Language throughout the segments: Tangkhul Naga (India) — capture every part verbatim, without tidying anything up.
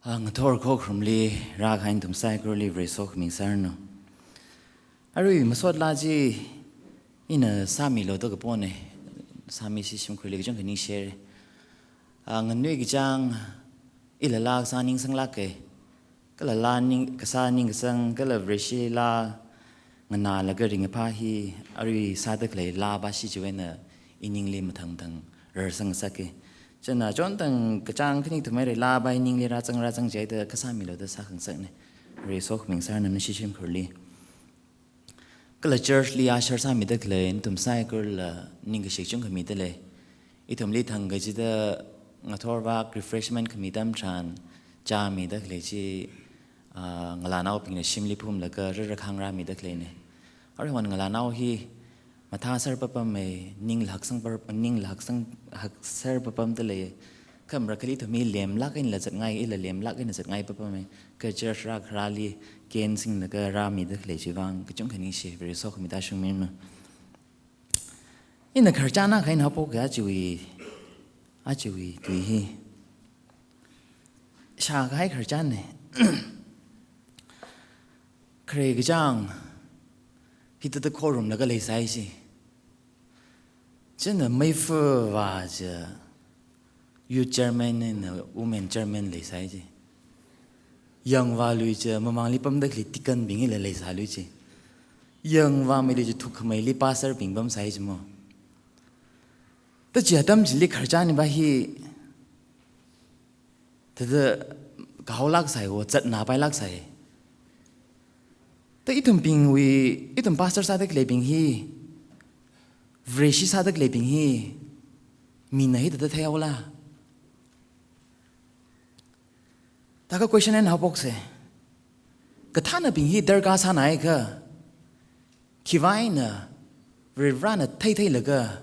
Ah, ngathor khokharumli rākahai nathum saikorali Vare sokhami sāranu. Arui masot laa chi ina sāmilu da kapona, sāmisi shimkhurli kachungkha ningshire. Ah, nganui kachāng ila laa kasā ningsanglāka. Kala laa ning, kasā ningsang, kala Vareshi laa nganālaga ringphā hi, arui sāda khalei laa pā chi chiwui eina iningli mathang mathang rarsang sāka. Chieina chonthang kachāng khani kathum maira laa pā iningli rāzang rāzang chida kasā milu da sākhangasakna. Vare sokhami sāranu nashi shimkhurli. Kala church li ashar sāmida khalei nathum saikorala ningkashi kachungkha mida lei. Ithumli thang kachida ngathor vak refreshment khami atam tharan chāmida khalei chi, ah, ngalānaobingna shimli phumlaga rara khangarāmida khaleina. Aruihon ngalānao hi mathāser papama, ningla haksang par-, ningla haksang, hakser papamda lei. Kha marakhali ithum hi lemlāk einala zatngai, ila lemlāk eina zatngai papama. Kha church rākharāli kensinglaga rāmida khalei chivang kachungkha ningshi, Vare sokhami tāshungmiranu. Ina khararchan akha eina haophoka achiwui, achiwui tui hi. Shākahai khararchanna. Khare kachāng hithāda khorumlaga leisai chi. Chieina meifa vā chi youth chairman eina women chairman leisai chi. Yangvālui chi mamangli pamda khalei deaconbingla leisālui chi. Yangvāmeilui chi thukhameili pastor bing pamsai chi mo. Ta chi atam chili khararchan pā hi thāda kahaolāksai, o zatnapailāksai. Ta ithumbingwui, ithum pastor sāda khaleibing hi, Vareshi sāda khaleibing hi, mina hithāda theihaola. Taka question eina haophoksa. Kathānabing hi darkar sānaiakha, khiwui eina Varivarana theitheilaga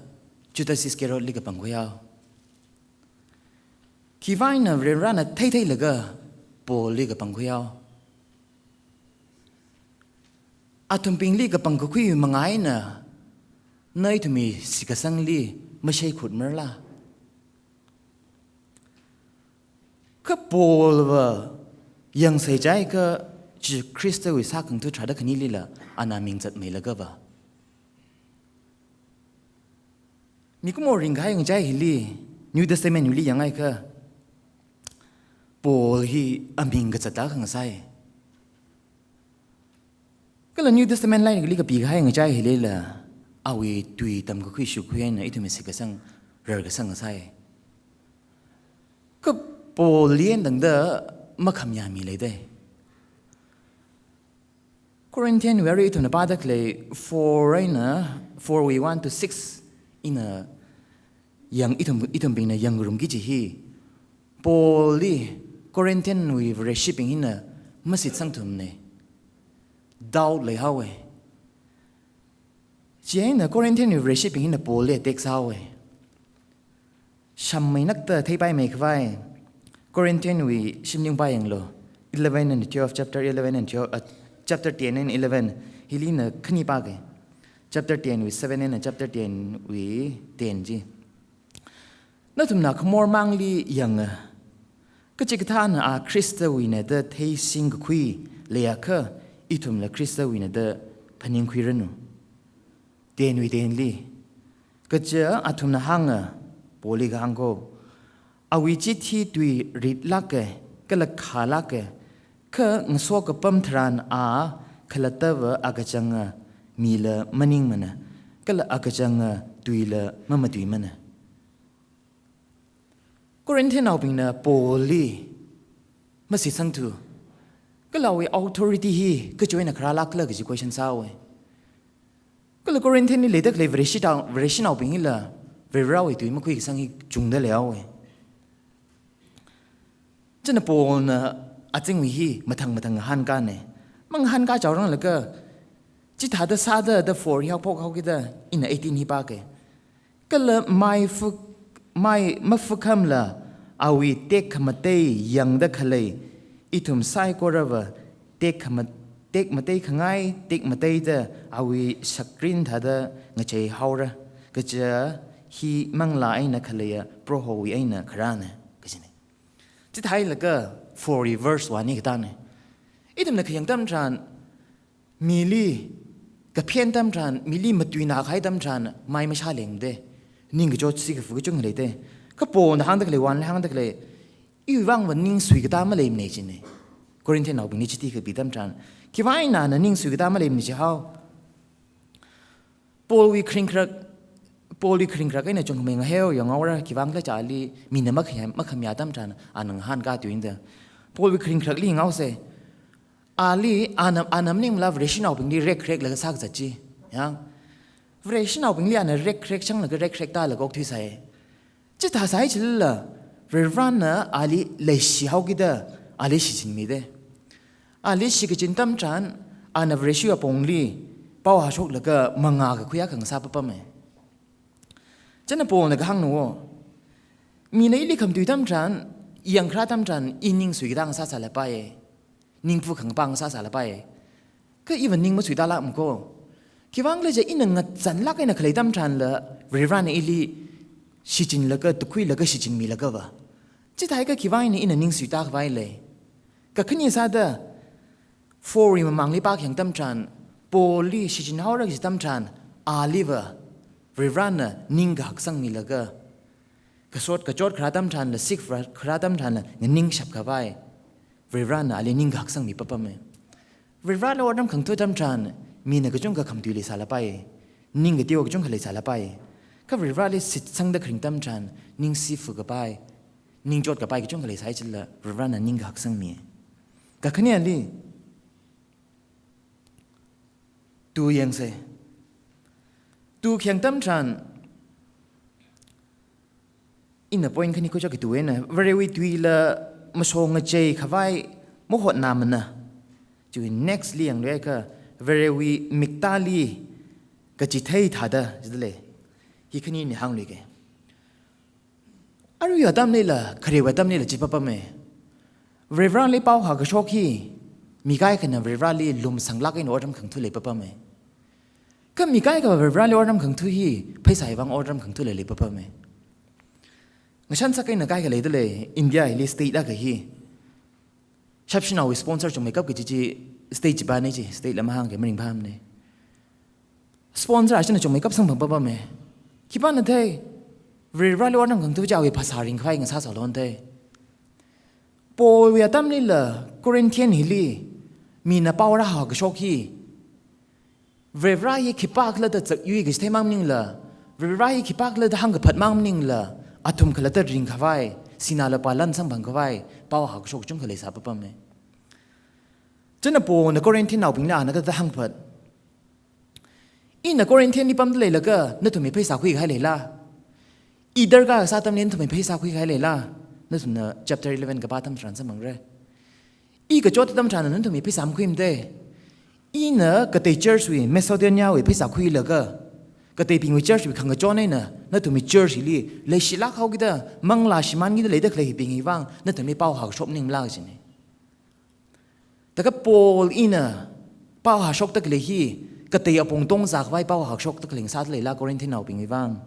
Judas Iscariotli kapangkhuihao? Khiwui eina Varivarana theitheilaga Paulli kapangkhuihao? Athumbingli kapangkakhui manga eina na ithumwui shitkasangli mashaikhut marala? Kha Paulva yangsei jiakha Jishu Khristawui sākhangatha tharāda khanilila ana ming zatmeilaga va. Mikumo ringkahai ngachai hili, New Testament hili yangakha, Paul hi aming kazata khangasai. Kala New Testament lairikli kapikahai ngachai hilila, awui tui tamkakhui shukhui eina ithumwui shitkasang rarkasang ngasai. Kha Paulli eina tangda makhamayā mi leidei. Corinthian wui arui ithumna pāda khalei four eina, four wui one to six ina yang ithum, ithumbingna yangngarumki kaji hi, Paulli Corinthian wui Vareshibing hina mashitsangthumana. Doubt leihaowa. Chieina Corinthian wui Vareshibing hina Paulli attack sāhaowa. Shammeinakta theipaimeikhavai, Corinthian wui shimning pāyanglu. Eleven and twelve, chapter eleven and twelve, uh, chapter ten and eleven, hili ina khani pāga. Chapter ten wui seven and chapter ten wui ten chi. Nathumna khamor mangli yanga. Kachikathāna a Khristawuina da theisingkakhui leiakha, ithumla Khristawuina da phaningkhuiranu. Ten wui ten li. Kaja athumna hānga, Paulli kahāng ko. Awui chit hi tui ritlāka, kala khālāka, kha ngaso kapam tharan a khalattava akachanga mila maningmana, kala akachanga tuila mamatuimana. Corinthiannaobingna Paulli mashitsangthu, kala awui authority hi kachi eina kharālākla kaji question sāhaowa. Kala Corinthian li leida khalei Vareshi tao, Vareshinaobing hila Varivarawui tui makhuikasang hi chungda leihaowa. Chieina Paulna azingwui hi mathang mathang ngahānkana. Mangahānka chaoranglaga, chithāda sāda da four hi haophok haokida ina eighteen hi pāga. Kala mai fu-, mai mafukhamla awui tekhamatei yangda khalei, ithum saikorava tekhama-, tekmatei khangai, tekmateida awui sakrin thāda ngacheihaora. Kaja hi manglā eina khaleiya Prohowui eina kharāna, kajina. Chithāhailaga four wui verse one li katāna. Ithumna khayang atam tharan, mili kaphen atam tharan, mili matuina kahai atam tharan, mai mashālengda, ningkachot sikafu kachungkha leida. Kha Paulna hāngda khalei, one li hāngda khalei, iwui vangva ning suikatā maleimana jina. Corinthiannaobingli chithi kapi atam tharan, khiwui vang eina ana ning suikatā maleimana jihao. Paulwui kharing kharak, Paulwui kharing kharak eina chungkhamei ngaheo yanghaora, khiwui vang khala chili, mina makhayā, makhamayā atam tharan, ana ngahānkā tui eina da. Paulwui kharing kharakli ngaose. Ali, ana, ana maningla Vareshinaobingli rekkharek laga sākazat chi. Ya. Vareshinaobingli ana rekkharek shanglaga rekkharek tālaga okthuisai. Chithāsai chilala, Varivarana ali leishihaokida, ali shichinmida. Ali shikachin atam tharan, ana Vareshiwui apongli, pao hāshoklaga mangā kakhui akha ngasā papama. Chieina Paulna kahāngna wo. Mina ili khamatui atam tharan, yangkharā atam tharan, i ning suikatā ngasāsālapai. Ningphu khangapā ngasāsālapai. Kha iva ning masuitālākmako. Khiwui vang khala chi ina ngazanlāk eina khalei atam tharanla, Varivarana ili shichinlaga, tukhuilaga shichinmilagava. Chithākha khiwui vang eina ina ning suitā khavai lei. Kakhane sāda, four wui mamangli pākhayang atam tharan, Paulli shichinhaora kaji atam tharan, aliva, Varivarana ning kahaksangmilaga, kasot kachot kharā atam tharanla, sick kharā atam tharanla, nganingshap khavai, Varivarana ali ning kahaksangmi papama. Varivarali otram khangatha atam tharan, mina kachungkha khamatui leisālapai. Ning kateowa kachungkha leisālapai. Kha Varivarali shitsangda kharing atam tharan, ningsifu kapai, ningchot kapai kachungkha leisai chilala, Varivarana ning kahaksangmi. Kakhaneli, two yangse. Two khayang atam tharan, ina point khani khuishokki two eina, Varewui tuila mashongachei khavai mahotnāmana. Chiwui next li yangluiakha, Varewui miktāli kachithei thāda, jida lei. Hi khani ina hāngluike. Aruiwui atamlila, kharewui atamlila chi papama. Varivarali pao hākashok hi, mi kaikhana Varivarali lumsanglāk eina otram khangatha lei papama. Kha mi kaikhava Varivarali otram khangatha hi, pheisāwui vang otram khangatha lei lei papama. Ngashan sak eina kaikha leida lei, India hili state akha hi. Shapshinaowui sponsor chungmeikap kaji chi state chipāna chi, state lam hāngkha maringphāmana. Sponsor ashina chungmeikap samphang papama. Khipāna thei, Varivarali otram khangatha chi awui phasā ringkhavai ngasāsālon thei. Paulwui atamlila Corinthian hili, mina pao rāhākashok hi, Varivara hi khipākhala da zakyui kachithei mang maningla, Varivara hi khipākhala da hāngkaphat mang maningla, athum khalatta ringkhavai, sinā lupā lan samphang khavai, pao hākashok kachungkha leisā papama. Chieina Paulna Corinthiannaobingli ana kathāda hāngphat. Ina Corinthianli pamda leilaga, nathumwui pheisā khuikahai leila? I darkar kasā atamli nathumwui pheisā khuikahai leila? Nathumna chapter eleven kapā atam tharan samphangre. I kachot atam tharan nathumwui pheisā makhuimade. Ina katei church wui, Macedoniawui pheisā khuilaga, kateibingwui church wui khangachon eina, nathumwui church hili, leishilāk haokida, manglā shimānkida leida khalei hibingwui vang, nathumli pao hākashok maningmala kajina. Thākha Paul ina pao hāshokda khalei hi, katei apong tongzā khavai pao hāshokda khalei ngasāda leila Corinthiannaobingwui vang.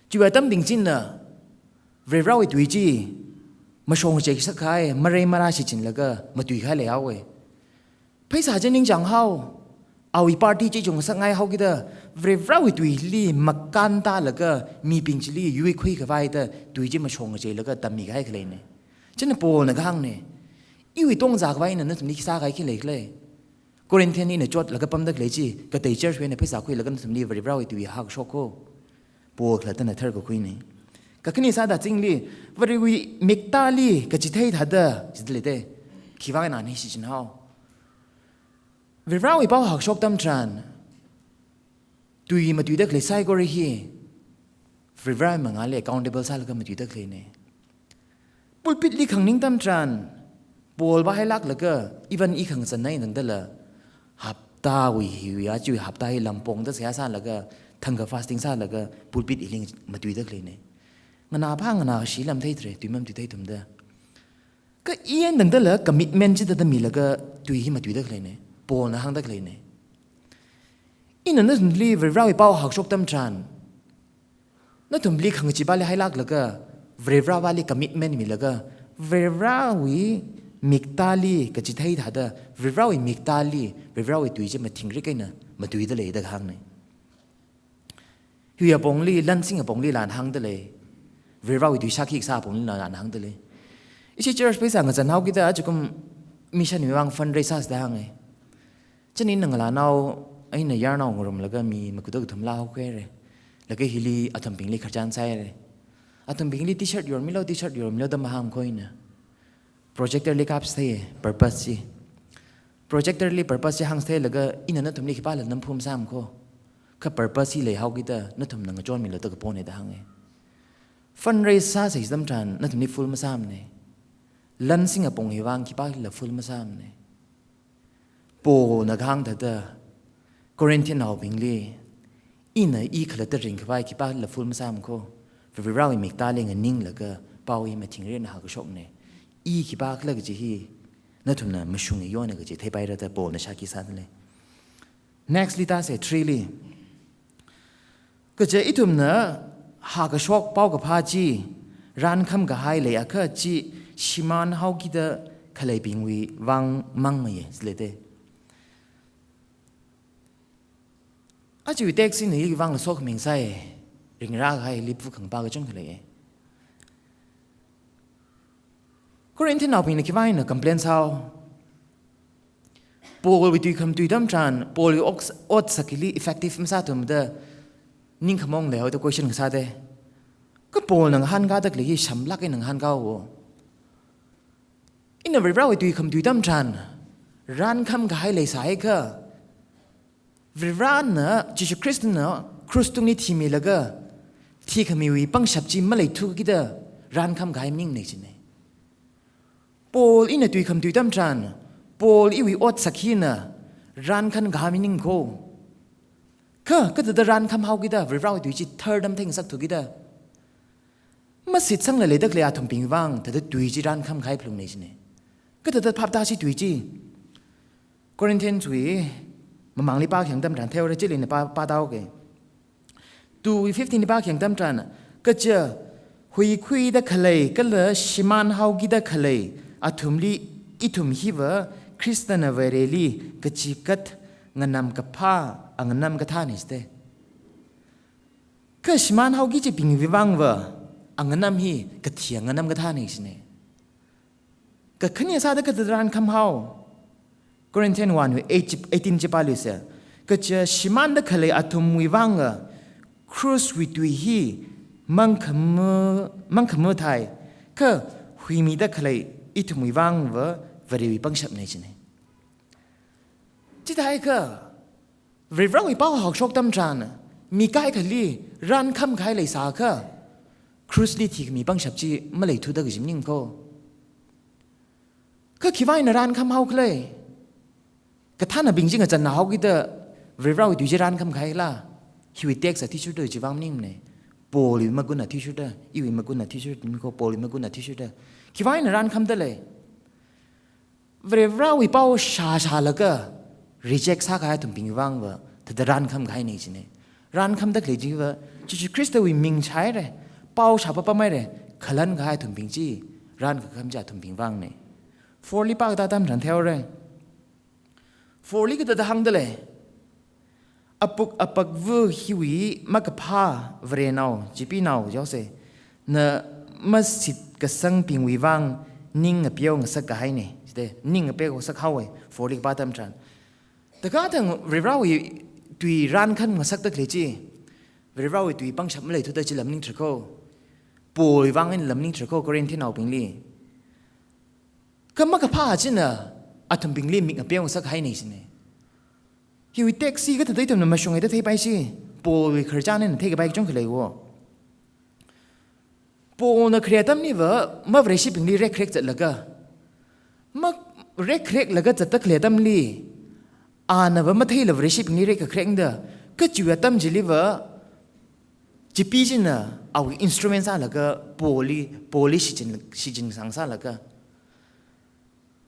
Chiwui atambing china, Varivarawui tui chi, mashong chek sakkahai, marei marā shichinlaga, matuikahai leihaowa. Pheisā chi ningchāng hao, awui party chi chungsak ngai haokida, Varivarawui tuili makāntālaga, mibing chili yuikhui khavai da, tui chi mashong cheilaga, tammikahai khaleina. Chieina Paulna kahāngna, iwui tongzā khavai eina nathumli khi sākahai khi leikhala? Corinthian ina chotlaga pamda khalei chi, katei church wui eina pheisā khuilaga nathumli Varivarawui tui hākashok ko. Paul khalattana tharkakhuina. Kakhane sāda chingli, Varewui miktāli kachithei thāda, jida leida. Khiwui vang eina hi shichin hao? Varivarawui pao hākashok atam tharan, tui matuida khalei saikora hi, Varivarawui mangāli accountable sālaga matuida khaleina. Pulpit li khangning atam tharan, Paul vāhailāklaga, even i khangazan eina tangdala, haptawui hiwui, achiwui hapta hi lampongda seihā sālaga, thangkha fasting sālaga, pulpit hili matuida khaleina. Nganāpā nganāshi lam theithare, tui mamatuithei thumda. Kha i eina tangdala commitment chithāda milaga tui hi matuida khaleina. Paulna hāngda khaleina. Ina nathumli Varivarawui pao hākashok atam tharan, nathumli khangachee pāli hailāklaga, Varivarawui vangli commitment milaga, Varivarawui miktāli kachi theithāda, Varivarawui miktāli, Varivarawui tui chi mathingrik eina matuida lei da kahāngna. Hiwui apongli, lansing apongli lan hāngda lei. Varivarawui tui shākhi kasā apongli lan hāngda lei. Ishi church pheisā ngazanhaokida ajakum mission wui vang fundraise sāsa da hānga. Chieina ngalānao, eina yarnao ngarumlaga mi makuda kathum lāhaokhuira. Laga hili athumbingli khararchan sāhaira. Athumbingli T-shirt yormilu, T-shirt yormilu da mahāngkhuina. Projector li kapsithei, purpose chi. Projector li purpose chi hāngsitheilaga ina nathumli khipāla namphu masāmkho. Kha purpose chi leihaokida nathumna ngachonmilu da kapona da hānga. Fundraise sāsa atam tharan nathumli full masāmana. Lansing apong hi vang khipāla full masāmana. Paulna kahāng thāda, Corinthiannaobingli, ina i khalatta ringkhavai khipāla full masāmkho, Varivarawui miktāli nganinglaga pao hi mathingrik eina hākashokna. I khipākhala kaji hi nathumna mashunga yona kaji theipaira da Paulna shākhi sāda lei. Next li tāsa, three li. Kaja ithumna hākashok paokaphā chi, rānkham kahai leiakha chi shimānhaokida khaleibingwui vang mangmeiya, sile te. Aja text hina iwui vangla sokhami ngasai, ringrā kahai lipvu khangpa kachungkha leiya. Corinthiannaobingna khiwui vang eina complain sāhao. Paulwui tui khamatui atam tharan, Paulwui oks-, otsak hili effective masāthumda ningkhamong leihaoda question kasā te. Kha Paulna ngahānkāda khalei hi shamlāk eina ngahānkāhaowa. Ina Varivarawui tui khamatui atam tharan, rānkham kahai leisāhaiakha, Varivarana, Jesu Christna, krus tungli thimilaga, thikhamiwui pangshap chi maleithukida, rānkham kahai maningmana jina. Paul ina tui khamatui atam tharan, Paul iwui otsak hina, rānkhan kahai maningkho. Kha, kathāda rānkham haokida, Varivarawui tui chi tharda matheingasakthukida. Mashitsangla leida khalei athumbing vang, thāda tui chi rānkham kahai phalungna jina. Kathāda phaptāsi tui chi. Corinthians wui, mamangli pākhayang atam tharan theora chili ina pā, pātāhaoga. Two fifteen li pākhayang atam tharan, kaja huikhuida khalei kala shimānhaokida khalei, athumli ithum hiva Khristana Vareli kachikat nganamkaphā, a nganam kathāna jite. Kha shimānhaoki kajibingwui vangva, a nganam hi kathi a nganam kathāna jina. Kakhane sāda kathāda rānkham hao. Corinthians one wui eight chi, eighteen chi pāluisa. Kaja shimānda khalei athumwui vanga, kruswui tui hi mangkhama, mangkhama thai, kha huimida khalei ithumwui vangva Varewui pangshapna jina. Chithākha, Varivarawui pao hākashok atam tharan, mi kaikhali rānkham kahai leisākha, krusli thikhami pangshap chi maleithuda kaji maningkho. Kha khiwui vang eina rānkham haokhala? Kathānabing chi ngachānna haokida, Varivarawui tui chi rānkham kahaila? Hiwui text athishurda chi vang maningmana. Paulwui magun athishurda, iwui magun athishurda, mikho Paulwui magun athishurda. Khiwui vang eina rānkhamda lei? Varivarawui pao shāshālaga reject sākahai athumbing vangva, thāda rānkham kahaina jina. Rānkhamda khalei chiva, Jesu Khristawui ming chaihaira, pao shāpapamhaira, khalan kahai athumbing chi, rānkham chi athumbing vangna. Four li pākatā atam tharan theora. Four li kathāda hāngda lei? Apuk apakva hiwui makaphā Varenao, Chipeenao, yaose, na mashitkasangbingwui vang ning ngapeo ngasak kahaina. Jite, ning ngapeo ngasak haowa, four li kapā atam tharan. Thākha thang Varivarawui tui rānkhan ngasakda khalei chi, Varivarawui tui pangshap maleithuda chila maningtharkho. Paulwui vang einala maningtharkho, Corinthiannaobingli. Kha makaphā china athumbingli mik ngapeo ngasak kahaina jina. Hiwui text chi kathāda ithumna mashunga da theipaisi, Paulwui khararchan eina theikapai kachungkha leiwo. Paulna khare atamliva mavareshibingli rekkharek zatlaga, marekkhareklaga zatda khalei atamli, anava matheila vareshibingli rekkakharekda, kachiwui atam chiliva, Chipee china awui instrument sālaga Paulli, Paulli shichin, shichinsang sālaga.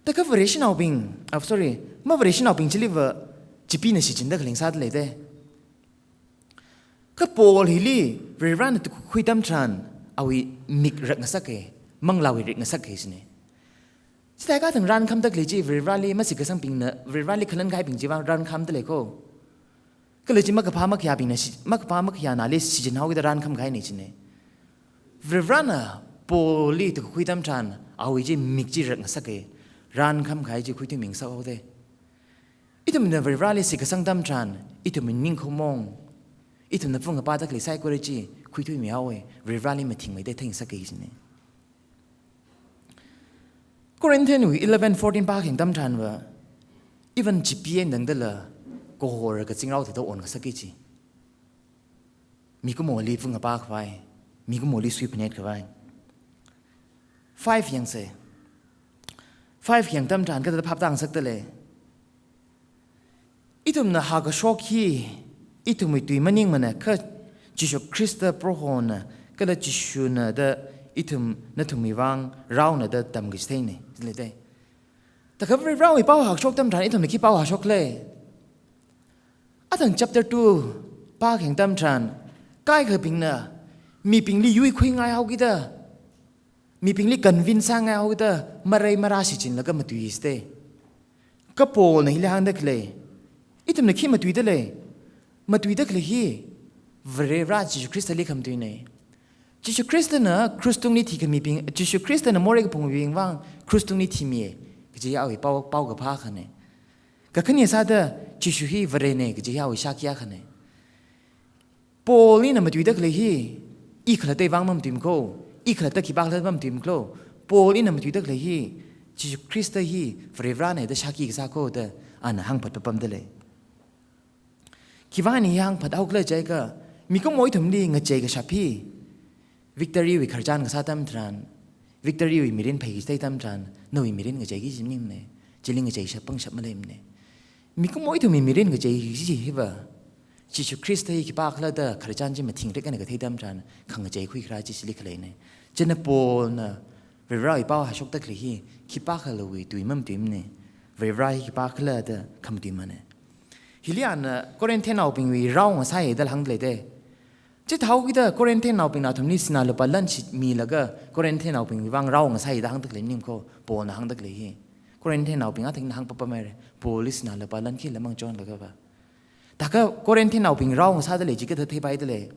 Thākha vareshinaobing, ah, sorry, mavareshinaobing chiliva Chipeena shichinda khaleng sāda leite. Kha Paul hili Varivarana tukkhui atam tharan awui mik rak ngasaka. manglāwui rik ngasaka jine. Chithākha thang rānkhamda khalei chi Varivarali mashitkasangbingna, Varivarali khalan kahaibing chiwui vang rānkhamda lei ko. Kala chi makaphā makhayābingna, makaphā makhayānali shichinhaokida rānkham kahaina jine. Varivarana Paulli tukkakhui atam tharan, awui chi mik chi rik ngasaka, rānkham kahai chi khuithuimi ngasak haoda. Ithumna Varivarali shitkasang atam tharan, ithumwui ningkhomong, ithumna phungkapāda khalei saikora chi khuithuimi haowa, Varivarali mathingmeida theingasaka jine. Corinthian wui eleven fourteen pākhayang atam tharanva, even chipi eina tangdala, kahor kazing rao thāda onngasaka ji. Mikumoli phungkapā khavai, mikumoli suiphanit khavai. Five yangsa. Five khayang atam tharan kathāda phaptāngasakda lei. Ithumna hākashok hi, ithumwui tui maningmana kha Jishu Khrista Prohona, kala Jishuna da ithum nathumwui vang raona da tamkachitheina, jilei dei. Thākha Varivarawui pao hākashok atam tharan ithumna khi pao hāshok lei. Athang chapter two pākhayang atam tharan, kaikhabingna mibingli yuikhuingai haokida, mibingli convince sāngai haokida, marai marā shichinlaga matuisa dei. Kha Paulna hili hāngda khalei, ithumna khi matuida lei, matuida khalei hi, Varivara Jishu Khristali khamatuina. Jishu Khristana krus tungli thikhamiwui, Jishu Khristana morei kaphungwui vang krus tungli thimiya, kaji awui pao, paokaphā akhana. Kakhane sāda Jishu hi Varena, kaji awui shākhi akhana. Paul ina matuida khalei hi, i khalattawui vang mamatuimana ko, i khalatta khipākhala mamatuimana ko. Paul ina matuida khalei hi, Jishu Khrista hi Varivarana da shākhi kasā ko da ana hāngphat papamda lei. Khiwui vang hi hāngphat haokhala jiakha, mikumo ithumli ngachei kashap hi, victory wui khararchan kasā atam tharan, victory wui mirin phaiki kaji atam tharan, nawui mirin ngacheiki kaji maningmana, chili ngacheishap pangshap maleimana. Mikumo ithumwui mirin ngacheiki kaji hiva, Jishu Khrista hi khipākhala da khararchan chi mathingrik eina kathei atam tharan, khangacheikhui kharā chi chili khaleina. Chieina Paulna Varivarawui pao hāshokda khalei hi, khipākhalawui tui mamatuimana, Varivara hi khipākhala da khamatuimana. Hili ana Corinthiannaobingwui rao ngasāya dala hāngda lei dei. Chithāhaokida Corinthiannaobingna athumli sinā lupā lan shimilaga Corinthiannaobingwui vang rao ngasāya da hāngda khalei maningmana ko, Paulna hāngda khalei hi. Corinthiannaobing athang eina hāngpapamhaira, Paulli sinā lupā lan khila mangachonlaga va. Thākha Corinthiannaobing rao ngasāda lei chi kathā theipaida lei.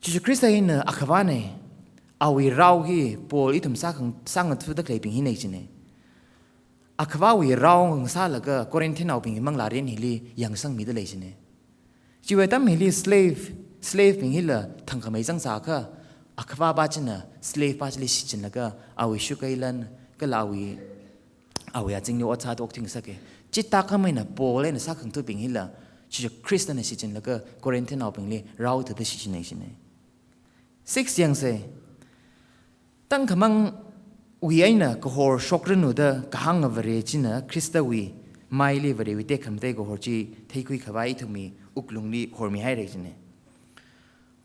Jishu Khrista hina Akhavana, awui rao hi Paul ithum sākhang, sāngathuda khaleibing hina jina. Akhavawui rao ngasālaga Corinthiannaobingwui manglārin hili yangsangmida lei jina. Chiwui atam hili slave, slave bing hila thangkhamei zangsākha, akhava pā china slave pā chili shichinlaga, awui shukei lan, kala awui, awui azingli ot sāda okthuingasaka. Chithākhamei eina Paul eina sākhangathabing hila, Jishu Khristana shichinlaga Corinthiannaobingli rao thāda shichinhai jina. Six yangsa. Tangkhamangwui eina kahor shokranu da kahānga Vare china Khristawui maili Varewui tekhamatei kahor chi theikhui khavai ithumwui wuklungli hormihaira jina.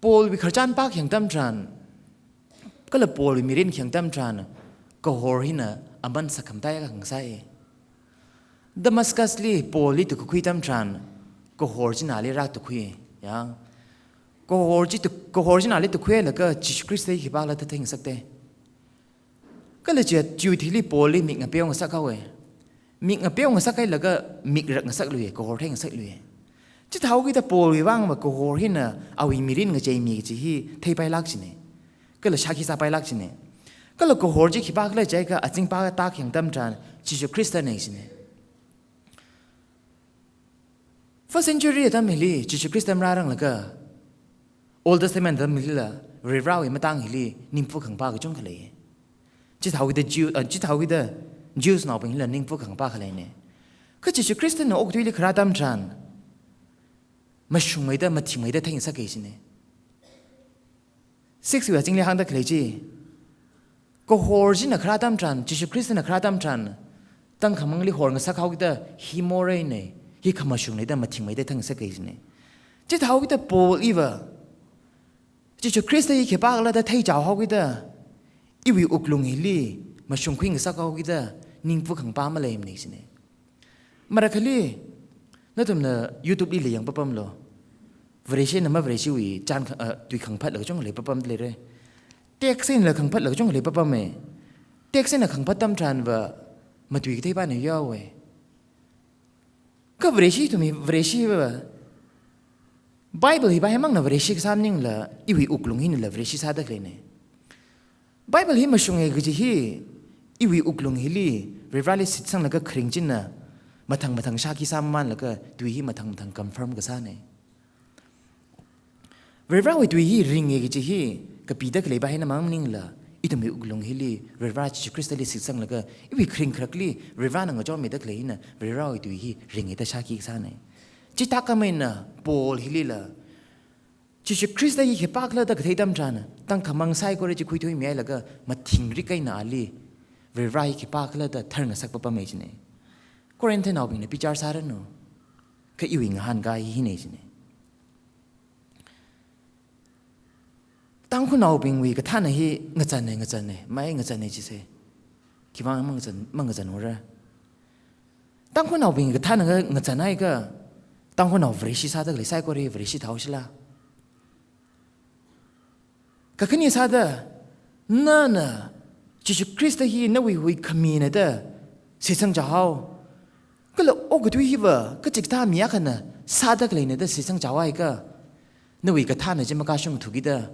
Paulwui khararchan pākhayang atam tharan, kala Paulwui mirin khayang atam tharan, kahor hina aman sakhamataiya khangasai. Damascusli Paulli tukkakhui atam tharan, kahor chinali rātukkhui, ya. Kahor chi tuk-, kahor chinali tukkhuilaga Jishu Khrista hi khipākhala da theingasakta. Kala chi, chiwui thili Paulli mik ngapeo ngasak haowa. Mik ngapeo ngasak hailaga mik rik ngasakluiya, kahor theingasakluiya. Chithāhaokida Paulwui vangva kahor hina awui mirin ngacheimi kaji hi theipailāk jina. Kala shākhi sāpailāk jina. Kala kahor chi khipākhala jiakha azing pā tākhayang atam tharan Jishu Khristana jina. First century atam hili Jishu Khrista marāranglakha, Old Testament atam hilila Varivarawui matang hili ningpu khangapā kachungkha lei. Chithāhaokida Jew, uh, chithāhaokida Jewsnaobing hila ningpu khangapā khaleina. Kha Jishu Khristana okathuili kharā atam tharan, mashungmeida, mathingmeida theingasaka jina. Six wui azingli hāngda khalei chi, kahor china kharā atam tharan, Jishu Khristana kharā atam tharan, tangkhamangli horngasak haokida hi moreina, hi khamashungna da mathingmeida theingasaka jina. Chithāhaokida Paul iva, Jishu Khrista hi khipākhala da theichao haokida, iwui wuklung hili mashungkhui ngasak haokida, ningpu khangapā maleimana jina. Marakhali, nathumna YouTubeli lei yangpapamlu. Vareshina Mavareshiwui chān kha-, ah, tui khangaphat la kachungkha leipapamda leira. Text einala khangaphatla kachungkha leipapame. Text eina khangaphat atam tharanva matui kathei pāna yaowe. Kha Vareshi ithumwui, Vareshi va, Bible hi pā hi mangna Vareshi kasā maningla, iwui wuklung hinala Vareshi sāda khaleine. Bible hi mashunge kaji hi, iwui wuklung hili, Varivarali shitsanglaga kharing china, mathang mathang shākhi sāmamanlaga, tui hi mathang mathang confirm kasāne. Varivarawui tui hi ringe kaji hi, kapida khalei pā hina mang maningla, ithumwui wuklung hili, Varivara Jishu Khristali shitsanglaga, iwui kharing kharakli, Varivarana ngachonmida khalei hina, Varivarawui tui hi ringe da shākhi kasāne. Chithākhamei eina Paul hilila, Jishu Khrista hi khipākhala da kathei atam tharan, tangkhamang saikora chi khuithuimihailaga, mathingrik eina ali, Varivara hi khipākhala da tharngasak papame jine. Corinthian naobingna bichar sāranu. Kha iwui ngahānkahai hine jine. Tangkhulnaobingwui kathāna hi ngazane, ngazane, mai ngazane jise. Khivang mangazan, mangazanra. Tangkhulnaobing kathāna nga-, ngazanhaiakha, Tangkhulnao Vareshi sāda khalei saikora Vareshi thao shila. Kakhane sāda, nana, Jishu Khrista hi nawui huikhamina da, shitsang chihao. Kala okathui hiva, kachikathā mi akhana, sāda khaleina da shitsang chihaoakha, nawui kathāna chi makashung thukida,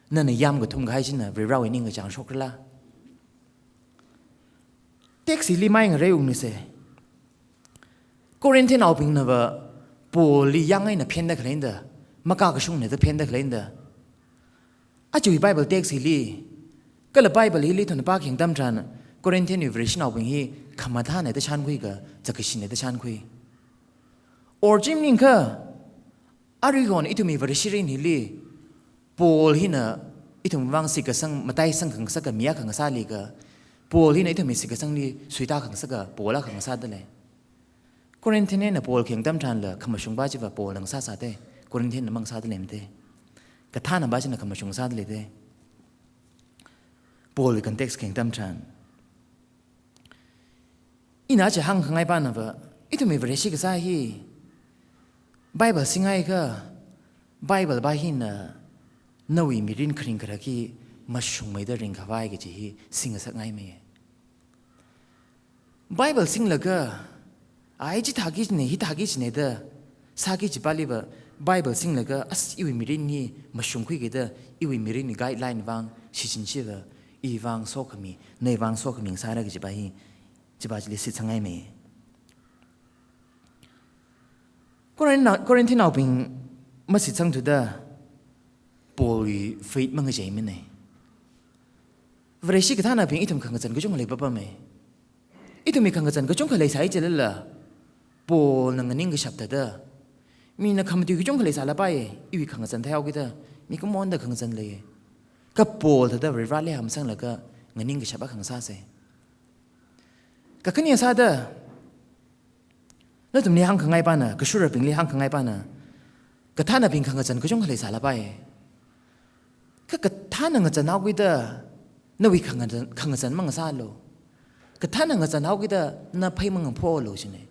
nana yam kathum kahai china, Varivarawui ningkachāng shokra la. Text hili mai ngarei ungnise. Corinthian naobingnava Paulli yāng eina phenda khaleina da, makakashungna da phenda khaleina da. Ajawui Bible text hili, kala Bible hili ithumna pākhayang atam tharan, Corinthianwui Vareshi naobing hi khamathāna da shānkhui kha, zakashina da shānkhui. Or chi maningakha, aruihon ithumwui Vareshi mirin hili, Paul hina ithumwui vang shitkasang, matai sangkhangasaka mi akha ngasāli kha, Paul hina ithumwui shitkasangli suita khangasaka Paul akha ngasāda lei. Corinthian eina Paul khayang atam tharanla, khamashung pā chiva Paulna ngasāsāte, Corinthianna mangasāda leimate. Kathāna pā china khamashung sāda leite. Paulwui context khayang atam tharan. Ina chi hāngkhangai pānava, ithumwui Vareshi kasā hi, Bible singhaiakha, Bible pā hina, nawui mirin kharing kharak hi, mashungmeida ringkhavai kaji hi, singngasakngaimei. Bible singlaga, ai chithāki chine, hithāki chine da, sāki chipāliva, Bible singlaga, as iwui mirin hi, mashungkhuiki da, iwui mirin guideline vang, shichin chiva, iwui vang sokhami, nawui vang sokhami ngasāra kaji pā hi, chi pā chili shitsanghaimei. Corinth na-, Corinthian naobing mashitsangthuda Paulwui faith mangacheimane. Vareshi kathānabing ithum khangazan kachungkha leipapame. Ithumwui khangazan kachungkha leisai chilala, Paulna nganingkashap thāda, mina khamatui kachungkha leisālapai, iwui khangazan theihaokida, mikumonda khangazan lei. Kha Paul thāda Varivarali hamsanglaga nganingkashap akha ngasāsei. Kakhane sāda, nathumli hāngkhangai pāna, kashurabingli hāngkhangai pāna, kathānabing khangazan kachungkha leisālapai. Kha kathāna ngazanhaokida, nawui khangazan, khangazan mangasālu. Kathāna ngazanhaokida, na phei mangapholu jine.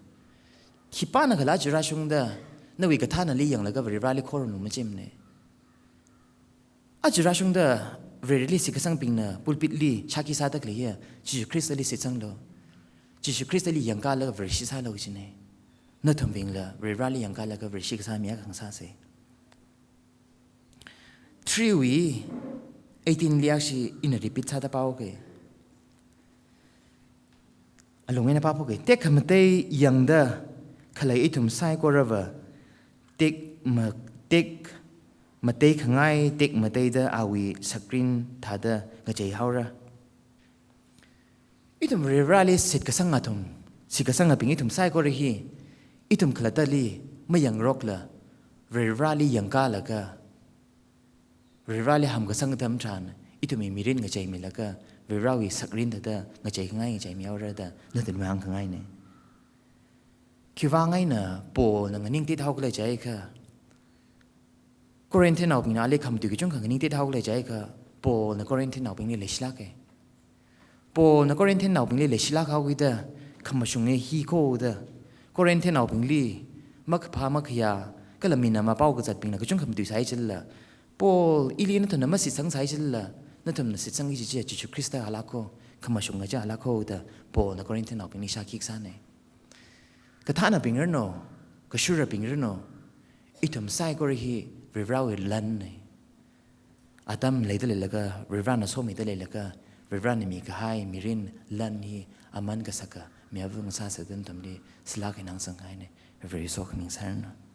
Khipānakhala aja rāshungda, nawui kathānali yanglaga Varivarali khorumlu majimane. Aja rāshungda Vareli shitkasangbingna pulpitli shākhi sāda khalei hiya, Jishu Khristali shitsanglu. Jishu Khristali yangkalaga Vareshi sālu jine. Nathumbingla Vareli yangkalaga Vareshi kasā mi akha ngasāsei. Three wui eighteen li akhashi ina repeat sāda pāhaoke. Alung eina pāphokge, tekhamatei yangda khalei ithum saikorava, tekma-, tekmatei khangai, tekmateida awui sakrin thāda ngacheihaora. Ithum Varivarali shitkasang athum, shitkasangabing ithum saikora hi, ithum khalattali mayangrokla, Varivarali yangkalaga, Varivarali hamkasang atam tharan, ithumwui mirin ngacheimilaga, Varivarawui sakrin thāda ngacheikhangai ngacheimihaora da, nathumli hāngkhangaine. Khiwuivang eina Paulna nganingtit haokhala jiakha, Corinthian naobingna ali khamatui kachungkha nganingtit haokhala jiakha, Paulna Corinthian naobingli leishilāke. Paulna Corinthian naobingli leishilāk haokida, khamashunge hi khoda, Corinthian naobingli makaphā makhayā, kala mina mapao kazatbingna kachungkha matuisai chilala, Paul, ili nathumna mashitsangsai chilala, Nathumna shitsangki kaji chi Jishu Khrista khala ko, khamashunga chi khala ko da Paulna Corinthiannaobingli shāki kasāna. Kathānabing ranu, kashurabing ranu, ithum saikora hi Varivarawui lanna. Atam leida leilaga, Varivarana somida leilaga, Varivarana mikahai mirin lan hi aman kasaka, mi avung sāsa da nathumli seihā eina hāngsangkahaina. Varivara sokhami sāranu.